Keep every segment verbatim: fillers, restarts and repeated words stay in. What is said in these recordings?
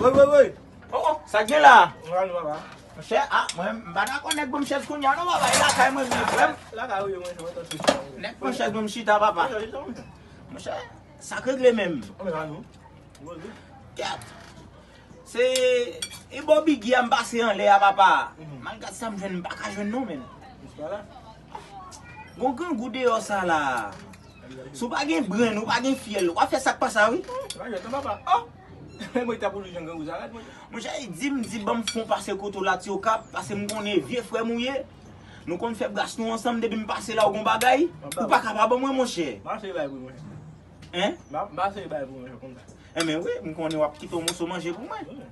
Woy, woy, woy. Oh, oh, sa k gen la? Mwen pa nou, papa. Monchè, ah, mwen, m pa dakò nèg ban m chèz kounye a non, papa. E lakay mwen vin frè m. Lakay ou ye, mwen, mwen, mwen, mwen. Nèg ban m chèz ban m chita, papa. Monchè, sa k regle menm? Mwen pa nou. Kèt. Se e bò Biggie a m pase anlè a, papa. Mhm. Malgre sa m jwenn, m pa ka jwenn non, menm. Gon grangou deyò sa la. Si w pa gen brenn, ou pa gen fyèl, w ap fè sa k pa sa, wi. Mwen jwenn non, papa. Oh! Mwen ta pou jan grangou sa rèd, mwen. Monchè, di m, di ban m fon pase kote w la, Ti Okap, paske m konnen vye frè m ou ye. Nou konn fè bras nou ansanm, depi m pase la, ou gon bagay, ou pa ka pa ban mwen, monchè. Mache bay pou mwen. Hein? M pa, m pa sere bay pou mwen konsa. Enben wi, m konnen w ap kite yon moso manje pou mwen. Wi.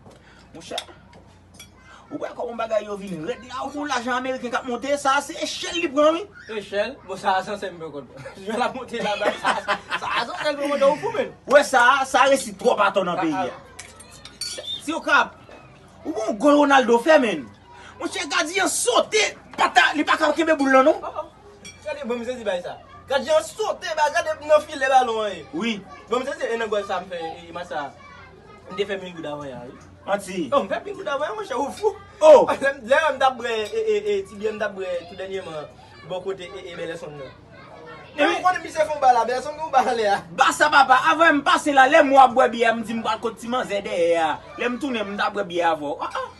Monchè, ou wè kòman bagay yo vin rèd la, ou gon lajan ameriken k ap monte, sa a se echèl li pran, wi. Echèl? Bon, sa a sansè m pran kòd. Jan l ap monte la, bay, sa, sa a sansè l pran kòd, ou fou, menm. Wè sa a, sa a resi twòp atò nan peyi a. Ti Okap, ou gon gòl Ronaldo fè, menm. Monchè, gadyen an sote, pata, li pa ka kenbe boul lan, non. Oh, oh. Gade, bon, m sezi bay sa. Gadyen an sote, bay, gade nan filè balon an ye. Wi. Bon, m sezi, e nan gòl sa m fè, e, e, match sa. M te fè mil goud avan yè, wi. Manti. Oh, m fè mil goud avan yè, monchè, ou fou. Oh. Lè m, lè m t ap bwè, e, e, e, ti byè m t ap bwè tou dènyèman, bò kote, e, e, Bèlèsonn nan. Epi ou konnen misye fè yon ba la, Bèlèsonn gen yon ba anlè a. Ba sa, papa, avan m pase la, lè m wè w ap bwè byè a, m di m pral kot ti manzè dèyè a. Lè m tounen, m t ap bwè byè avè w. Ah, ah.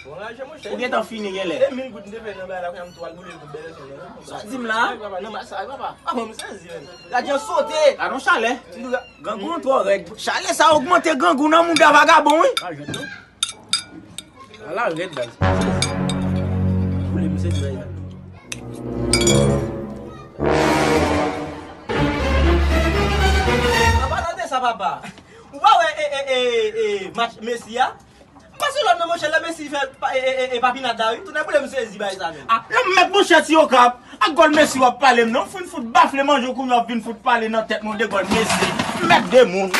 Bon, la, je, monchè. Ou gentan fini, genlè. E mil goud m te fè nan bay la, kounye a m tou al boule l pou bèl sou mwen. Sa w di m la? Ay, papa, nan match sa, ay, papa. Ah, bon, m sezi, menm. Gadyen sote. Gadon chalè. Grangou an twò rèd. Chalè sa ogmante grangou nan mouda vagabon, wi. Ah, jwèt non. Ala rèd, baz. Boule, m sezi bay la. Papa, tande sa, papa. Ou pa wè, e, e, e, e, match Messi a? Pase lòt nan, monchè, lè Messi fè pa, e, e, e, e, papinad la, wi. Tounen boule, m sezi bay sa, menm. Ah, lanmèd, monchè, Ti Okap. Ak gòl Messi w ap pale m, non? Fin fout bafle manje w, kounye w ap vin fout pale nan tèt mwen de gòl Messi. Mèt de moun.